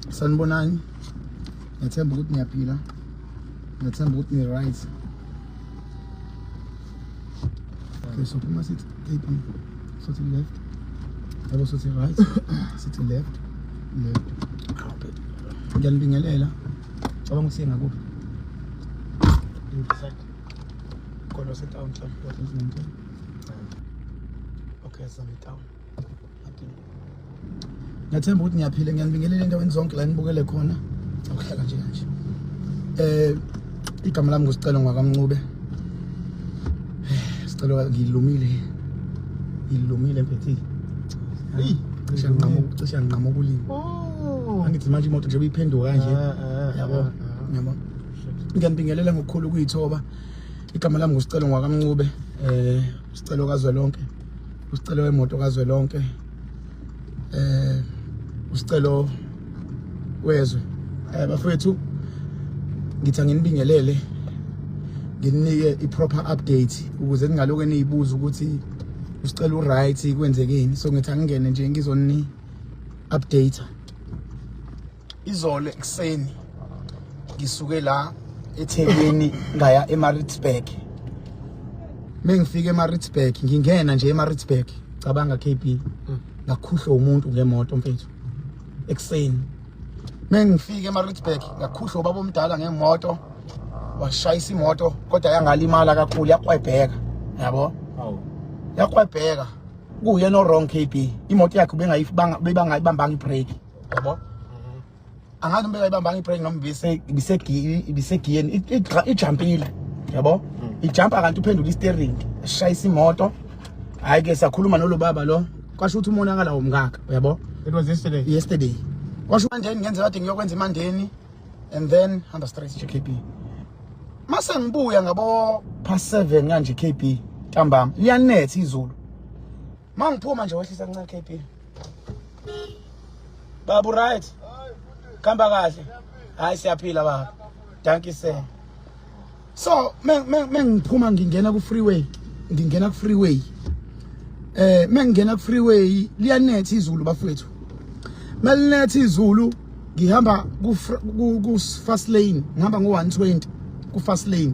Sanibonani. Ngiyathemba ukuthi niyaphila. Ngiyathemba ukuthi ni right. Okay, so phuma sithi KB. Sothi left. Yabo sothi right. Sithi left. Left. Ngiyanibingelela. Cabanga ukuthi ngakuphi. Khona setown mhlawumbe. Okay, sizame town. Ngiyathemba ukuthi ngiyaphila ngiyanibingelela endaweni zonke la nibukele khona. Awuhlala nje kanje. Eh igama lami nguSicelo ngwakaMncube. Sicelo ngilumile. Ngilumile mfethu. Hey, cishe nginqamuka cishe nginqamuka ulimi. Oh. Angithi manje imoto nje iphenduka kanje. Ah, ah, Yabo. ah, ah. Yabo. Ngiyanibingelela ngokukhulu ukuyithoba. Igama lami nguSicelo ngwakaMncube. Eh Sicelo kaZwelonke. Usicelo wemoto kazwelonke eh usicelo wezwe eh bafethu ngithi anginibingelele nginike i-proper update ukuze ningaloke niyibuza ukuthi usicela uright kwenzekeni so ngithi angingene nje ngizoni update Izolo ekuseni ngisuke la eThekwini ngaya eMaritzburg. Mengifika eMaritzburg ngingena nje eMaritzburg cabanga KB ngakhuhlwa umuntu ngemoto mfethu ekuseni. Mengifika eMaritzburg ngakhuhlwa ubaba omdala ngemoto washayisa imoto kodwa yangalimala kakhulu yakwebheka yabo. Yakwebheka kuye no wrong KB imoto yakhe ubengayibanga bebangayibambanga ibreak yabo angazi noma bekayibambanga ibreak noma ibisegiyeni ijampile yabo ijampa kanti uphendula isteering shayisa imoto hayi ke sakhuluma nolo baba lo kwasho ukuthi umonakala womngaka uyabo. It was yesterday. Yesterday kwasho mandeni ngenze kade ngiyokwenza imandeni and then hamba straight nje KB mase ngibuya ngabo past 7 kanje KB ntambama liyanetha izulu mangiphuma nje wehlisa kancane KB Babu right? Kamba kahle. Hayi siyaphila baba. Thank you sir. So mengiphuma ngingena ku freeway, ngingena ku freeway. Eh mengingena ku freeway liyanetha izulu bafethu. Melinetha izulu ngihamba ku ku fast lane, ngihamba ngo 120 ku fast lane.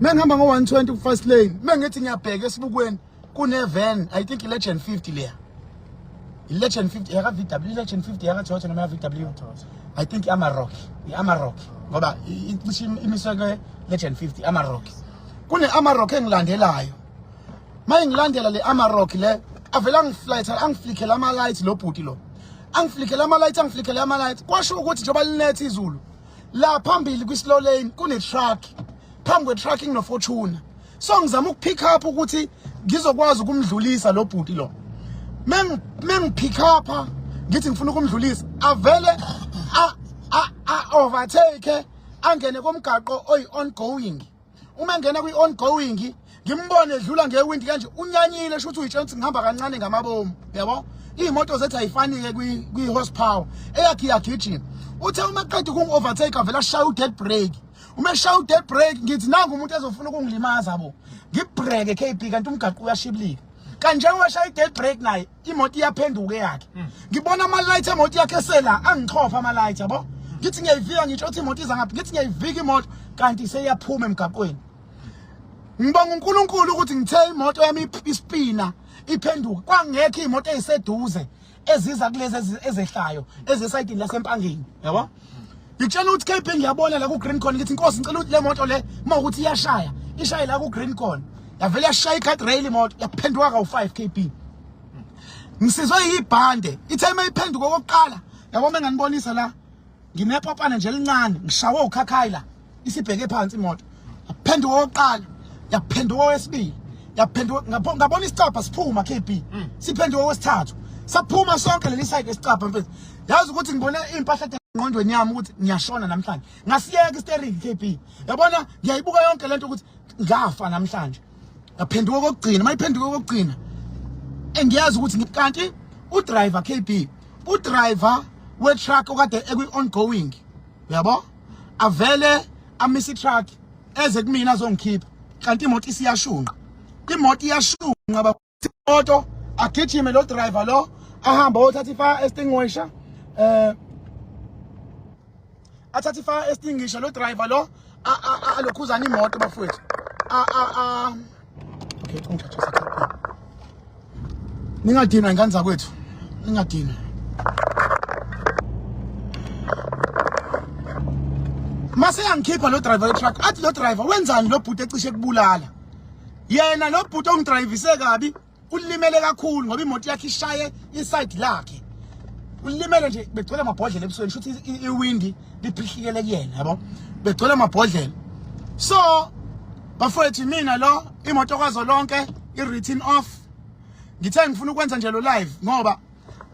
Mengihamba ngo 120 ku fast lane, mengithi ngiyabheka esibukweni kune van I think i-Legend 50 leya i-Legend 50 yaka VW i-Legend 50 yaka Toyota noma ya VW I think i-Amarok i-Amarok ngoba icishe imiswe kwe Legend 50 Amarok kune Amarok engilandelayo maye ngilandela le Amarok le avela angiflight angiflickela ama lights lo bhuti lo angiflickela ama lights angiflickela ama lights kwasho ukuthi njengoba linetha izulu la phambili kwi slow lane kune truck phambi kwe truck ngino Fortuner so ngizama ukupick up ukuthi ngizokwazi ukumdlulisa lo bhuti lo mengipick up ngithi ngifuna ukumdlulisa avele a a overtake angene komgaqo oyi ongoing uma engena kwi ongoing ngimbone edlula ngewindi kanje unyanyile shuthi uyitshela ukuthi ngihamba kancane ngamabomu yabo iy'moto zethu ayifanike kwi-horsepower eyakhe iyagijima uthe uma qeda ukungi-overtake avele ashaye u-dead break uma eshaya u-dead break ngithi nangu umuntu ezofuna ukungilimaza bo ngibreke KB kanti umgaqo uyashibilika kanti njengoba eshaya i-dead break naye imoto iyaphenduka eyakhe ngibona ama-light emoto yakhe esela angixhopha ama-light yabo ngithi ngiyayivika ngitsho ukuthi imoto iza ngaphi ngithi ngiyayivika imoto kanti seyiyaphuma emgaqweni ngibonga uNkulunkulu ukuthi ngithe imoto yami ispina iphenduka kwangekho imoto eziseduze eziza kulezi ezehlayo ezesayidini lasempangeni yabo ngitshela ukuthi KB ngiyabona la ku green corn ngithi inkosi ngicela ukuthi le moto le uma ukuthi iyashaya ishaye la ku green corn yavele yashaya i-guard rail imoto yaphenduka kawu-5 KB ngisizwe yibhande ithe uma iphenduka okokuqala yabo uma nganibonisa la nginepopane nje elincane ngishawe ukhakhayi la isibheke phansi imoto yaphenduka okokuqala yaphenduka owesibili yaphenduka ngabona isicabha siphuma KB siphenduka owesithathu saphuma sonke leli side esicabha mfethu yazi ukuthi ngibone impahla engqondweni yami ukuthi ngiyashona namhlanje ngasiyeka isteering KB yabona ngiyayibuka yonke lento ukuthi ngafa namhlanje yaphenduka okugcina mayiphenduka okugcina engiyazi ukuthi kanti udriver KB udriver we-truck okade ekwi-ongoing uyabo avele amise i-truck eze kumina azongikhipha kanti imoto isiyashunqa imoto iyashunqa imoto agijime lo driver lo ahambe othatha i-fire extinguisher eh. Athathe ifire extinguisher lo driver lo alokhuzana imoto bafowethu. A a a Okay, ungithathe sakhe. Ningadinwa ingane zakwethu. Ningadinwa. Mase yangikhipha lo driver we-truck athi lo driver wenzani lo bhuti ecishe kubulala. Yena lo bhuti ongidrivise kabi ulimele kakhulu ngoba imoto yakhe ishaye iside lakhe. Ulimele nje begcwele amabhodlela ebusweni shuthi iwindi liphihlikele kuyena yabo. Begcwele amabhodlela. So bafowethu mina lo imoto kwaZolonke i-written off. Ngithe ngifuna ukwenza nje lo live ngoba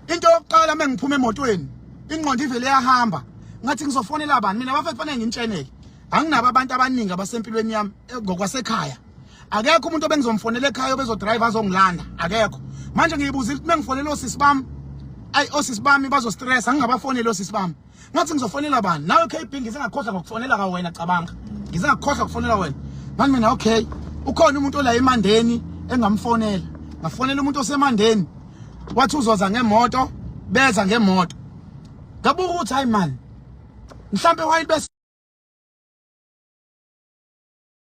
into yokuqala mengiphuma emotweni ingqondo ivele yahamba ngathi ngizofonela bani mina bafethu fanele nginitsheneke anginabo abantu abaningi abasempilweni yami ngokwasekhaya akekho umuntu obengizomfonela ekhaya obezodrive azongilanda akekho manje ngiyibuzile ukuthi mengifonela osisi bami ayi osisi bami bazostress angingabafoneli osisi bami ngathi ngizofonela bani nawe KB ngize ngakhohlwa ngokufonela ka wena cabanga ngize ngakhohlwa ukufonela wena manje mina okay ukhona umuntu ola emandeni engamfonela ngafonela umuntu osemandeni wathi uzoza ngemoto beza ngemoto ngabuka ukuthi hayi man mhlambe wayibese.